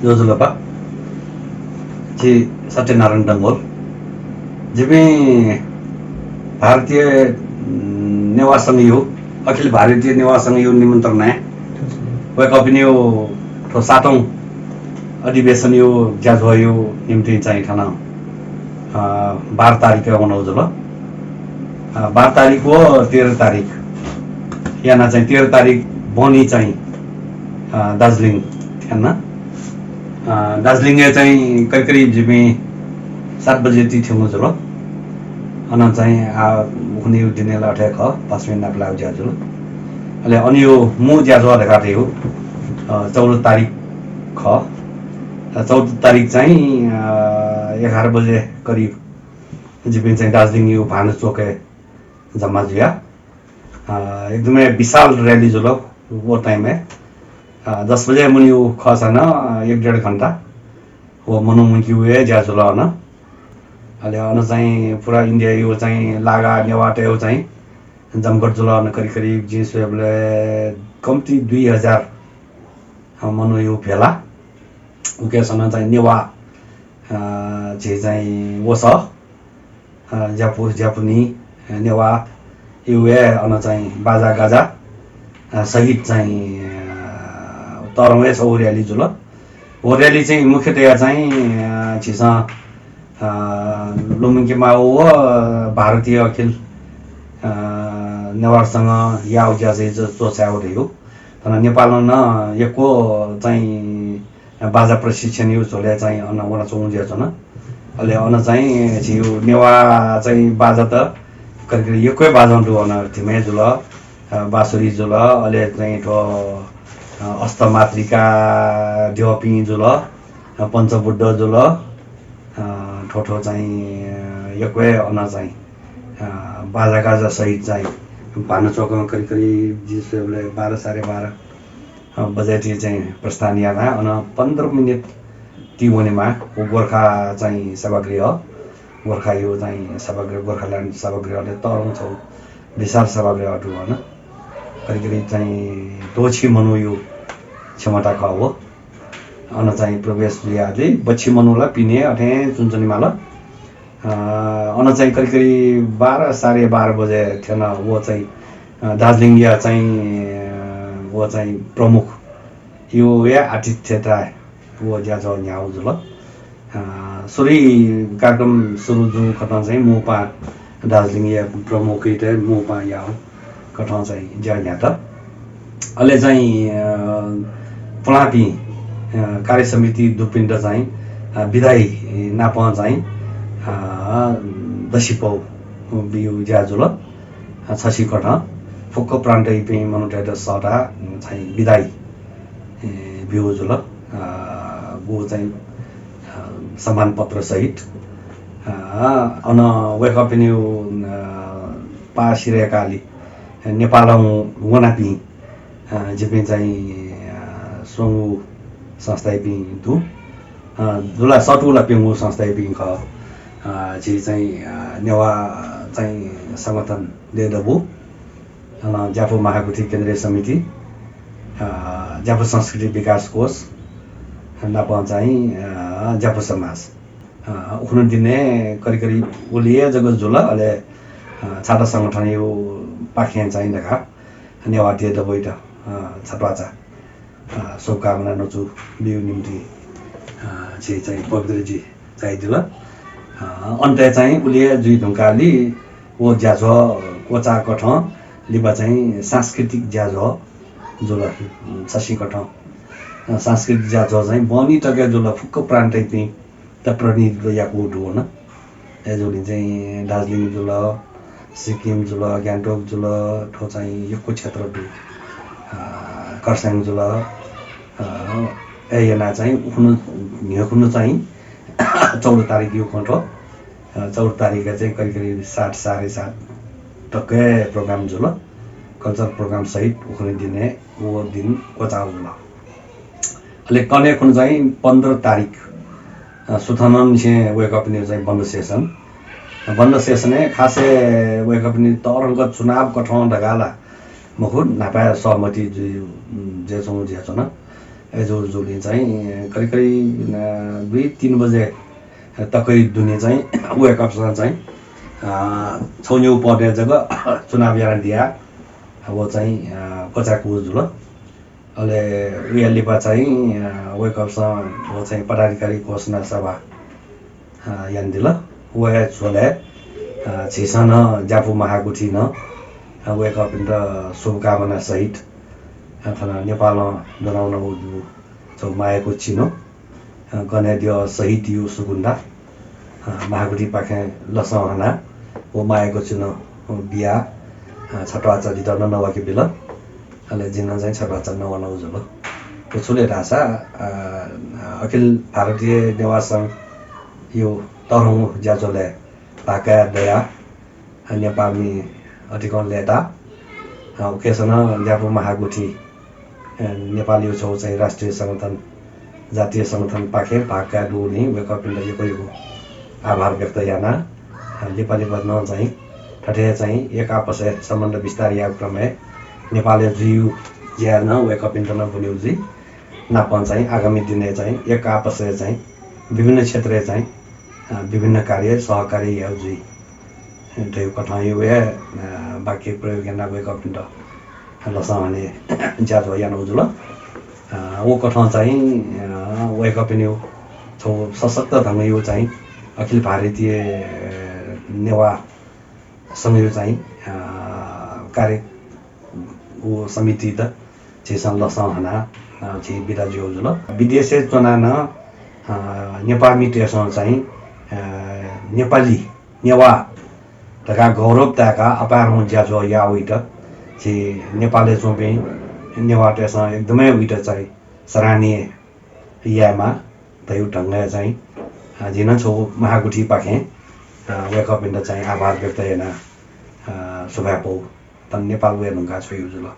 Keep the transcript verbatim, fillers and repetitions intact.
ज्वजलपा, जि सत्यनारायण डंगोल। जिपिं भारतीय, उम्, नेवाः संघयु, अखिल भारतीय नेवाः संघयु निमन्त्रणाय् वय्कःपिनियु थ्व सातौं अधिवेशनयु ज्याझ्वःयु निम्तिं चाहिँ थन, अ, बाह्र तारिखय् वनागु जुल। अ, बाह्र तारिख व तेह्र तारिख याना चाहिँ तेह्र तारिख बहनी चाहिँ, अ, दार्जिलिङ थ्यन। अ, दार्जिलिङय् चाहिँ करिब करिब जिपिं सात बजे ति थ्यंगु जुल। अन चाहिँ आ, उखुन्हु दिने ला अथे खः, पाँच मिनेट नापलाः ज्या जुल। अले अनियु मू ज्याझ्वः धकाः धइगु, अ, चौध तारिख खः। अ, चौध तारिख चाहिँ, अ, एघार बजे करिब जिपिं चाहिँ दार्जिलिङयु भानु चोकय् जम्मा जुया। अ, एकदमै विशाल rally जुल व time-य्। अ, दस बजे मुनियु खःसा नं, अ, एक डेढ घण्टा व मनू मुंकेगु हे ज्या जुल अन। अले अन चाहिँ पुरा इन्डियायु चाहिँ लागा नेवाःतय् चाहिँ जमघट जुल अन करिब करिब जिं स्वयेबलय् कम्ती दुई हजार, अ, मनूयु भेला। उकेसनं चाहिँ नेवाः, अ, झी चाहिँ वसः, अ, ज्यापुस, ज्यापुनी, अ, नेवाःयु हे अन चाहिँ बाजागाजा, अ, सहित चाहिँ, अ, तःधंगु हे छगू rally जुल। व rally चाहिँ मुख्यतया चाहिँ, अ, झीसं, अ, लुमंके माःगु व भारतीय अखिल, अ, नेवार संघ याःगु ज्या चाहिँ च्व-, च्वछायेगु धइगु। तर नेपालं नं यक्व चाहिँ बाजा प्रशिक्षणयु झ्वलय् चाहिँ अन वनाच्वंगु जुयाच्वन। अले अन चाहिँ झीयु नेवाः चाहिँ बाजा त करिब करिब यक्व हे बाजं दु अन। धिमे जुल, अ, बाँसुरी जुल, अले चाहिँ थ्व, अ, अष्टमातृका द्यःपिं जुल, अ, पञ्चबुद्ध जुल, अ, थ्व थ्व चाहिँ, अ, यक्व हे अन चाहिँ, अ, बाजागाजा सहित चाहिँ भानु चोकं करिब करिब जि स्वयेबलय् बाह्र, साढे बाह्र, अ, बजे ति चाहिँ प्रस्थान याना अन पन्ध्र मिनेट ति वनेमा व गोर्खा चाहिँ सभागृह, गोर्खायु चाहिँ सभागृह, गोर्खाल्यान्ड सभागृहले तःधंगु छगू विशाल सभागृह दु अन। करिब करिब चाहिँ द्वःछि मनूयु क्षमता खः व। अन चाहिँ प्रवेश जुयादी बच्छि मनू ला पिने अथें च्वनाच्वनेमाल। अ, अन चाहिँ करिब करिब बाह्र, साढे बाह्र बजे थ्यन व चाहिँ, अ, दार्जिलिङया चाहिँ, अ, व चाहिँ प्रमुखयु हे आतिथ्यताय् व ज्याझ्वः न्ह्याःगु जुल। अ, सुरुइ कार्यक्रम सुरु जूगु कथं चाहिँ मू पाहां दार्जिलिङया प्रमुखइत मू पाहां याःगु कथं चाहिँ ज्या न्ह्यात। अले चाहिँ, अ, पुलांपिं, अ, कार्यसमिति दुपिन्त चाहिँ, अ, बिदाइ नापं चाहिँ, अ, दसिपौ बियु ज्या जुल। अ, छसिकथं फुक्क प्रान्तय्पिं मनूतय्त सःता चाहिँ बिदाइ, ए, बियु जुल। अ, गु चाहिँ, अ, सम्मान पत्र सहित। अ, अन वय्कःपिनियु, अ, पाः सिधयेकालि नेपालं वनापिं, अ, जिपिं चाहिँ, अ, स्वंगू संस्थायापिं दु। अ, दुला सतुला प्यंगू संस्थायापिं खः। अ, झी चाहिँ, अ, नेवाः चाहिँ संगठन देय् दबू, अन ज्यापु महागुथि केन्द्रीय समिति, अ, ज्यापु संस्कृति विकास कोष, नापं चाहिँ, अ, ज्यापु समाज। अ, उखुन्हु दिने करिब करिब उलि हे जक जुल, अले, अ, छाता संगठनयु पाखें चाहिँ धकाः नेवाः देय् दबूइत, अ, छत्वाःचा, अ, शुभकामना न्वचु बियु निम्ति, अ, झी चाहिँ पवित्र जि झायादिल। अ, अन्तय् चाहिँ उलि हे जुइ धुंकालि व ज्याझ्वः क्वचाःकथं लिपा चाहिँ सांस्कृतिक ज्याझ्वः जुल, अ, छसिकथं। अ, सांस्कृतिक ज्याझ्वः चाहिँ बहनी तक जुल, फुक्क प्रान्तय्पिं त प्रतिनिधित्व याकू दु वन। अय्जूगुलिं चाहिँ दार्जिलिङ जुल, सिक्किम जुल, गान्तोक जुल, थ्व चाहिँ यक्व क्षेत्र दु। अ, खरसाङ जुल, अ, अय् याना चाहिँ उखुन्हु, न्ह्यखुन्हु चाहिँ चौध तारिखयु खँ थ्व, अ, चौध तारिख चाहिँ करिब करिब सात, साढे सात तक program जुल। Culture program सहित उखुन्हु दिने व दिन क्वचाःगु जुल। अले कन्हय् खुन्हु चाहिँ पन्ध्र तारिख, अ, सुथंनिसें वय्कःपिनिगु चाहिँ बन्द session। बन्द session-य् खासय् वय्कःपिनि तःधंक चुनाव कथं धकाः ला मखु, न्हापाय् सहमति जुइ, उम्, जुयाच्वंगु जुयाच्वन। अय्जूगुलिं चाहिँ करिब करिब, अ, दुई तीन बजे तकया दुने चाहिँ वय्कःपिन्सं चाहिँ, अ, छगू निगू पदय् जक चुनाव यानादियाः व चाहिँ, अ, क्वचाय्कूगु जुल। अले उया लिपा चाहिँ, अ, वय्कःपिन्सं व चाहिँ पदाधिकारी घोषणा सभा, अ, यानादिल। व हे झ्वलय्, अ, झीसं नं ज्यापू महागुथिं नं, अ, वय्कःपिन्त शुभकामना सहित, अ, थन नेपालं ज्वनावनागु दु छगू मायागु चिनो, अ, गनेद्यः शहीद यु सुकुन्दा, अ, महागुथिपाखें लसं हनाः व मायागु चिनो बियाः, अ, छत्वाःचा जितः नवाके बिल। अले जिं नं चाहिँ छत्वाःचा नवानागु जुल। व छु ले धाःसा, अ, अखिल भारतीय नेवाः संघ यु तःधंगु ज्याझ्वलय् भाग कयाः दयाः, अ, नेपाःमि अतिकं लय्ताः। अ, उकेसं नं ज्यापू महागुथि, अ, नेपालयु छगू चाहिँ राष्ट्रिय संगठन, जातीय संगठनपाखें भाग कयाः दुगुलिं वय्कःपिन्त यक्व यक्व आभार व्यक्त याना। अ, लिपा लिपा नं चाहिँ थथे चाहिँ एक आपसय् सम्बन्ध विस्तार यायेगु क्रमय् नेपालय् जुइगु ज्या नं वय्कःपिन्त नं ब्वनेगु जुइ। नापं चाहिँ आगामी दिनय् चाहिँ एक आपसय् चाहिँ विभिन्न क्षेत्रय् चाहिँ, अ, विभिन्न कार्य सहकार्य यायेगु जुइ धइगु कथंया, अ, वाक्य प्रयोग यानाः वय्कःपिन्त लसं हने ज्याझ्वः यानागु जुल। अ, व कथं चाहिँ, अ, वय्कःपिनिगु छगू सशक्त ढंगयु चाहिँ अखिल भारतीय, अ, नेवाः संघयु चाहिँ, अ, कार्य व समितित झीसं लसं हनाः, अ, झी बिदा जुयागु जुल। विदेशय् च्वनाः नं, अ, नेपाःमितय्सं चाहिँ, अ, नेपाली, नेवाः धकाः गौरव ताय्काः अपाय्धंगु ज्याझ्वः याः वइत झी नेपालय् च्वंपिं नेवाःतय्सं एकदमै वइत चाहिँ सराहनीय यायेमाः धइगु ढंगय् चाहिँ, अ, जिं नं छगू महागुथिपाखें, अ, वय्कःपिन्त चाहिँ आभार व्यक्त यानाः, अ, सुभाय् पौ थन नेपाल वये धुंकाः छ्वयागु जुल।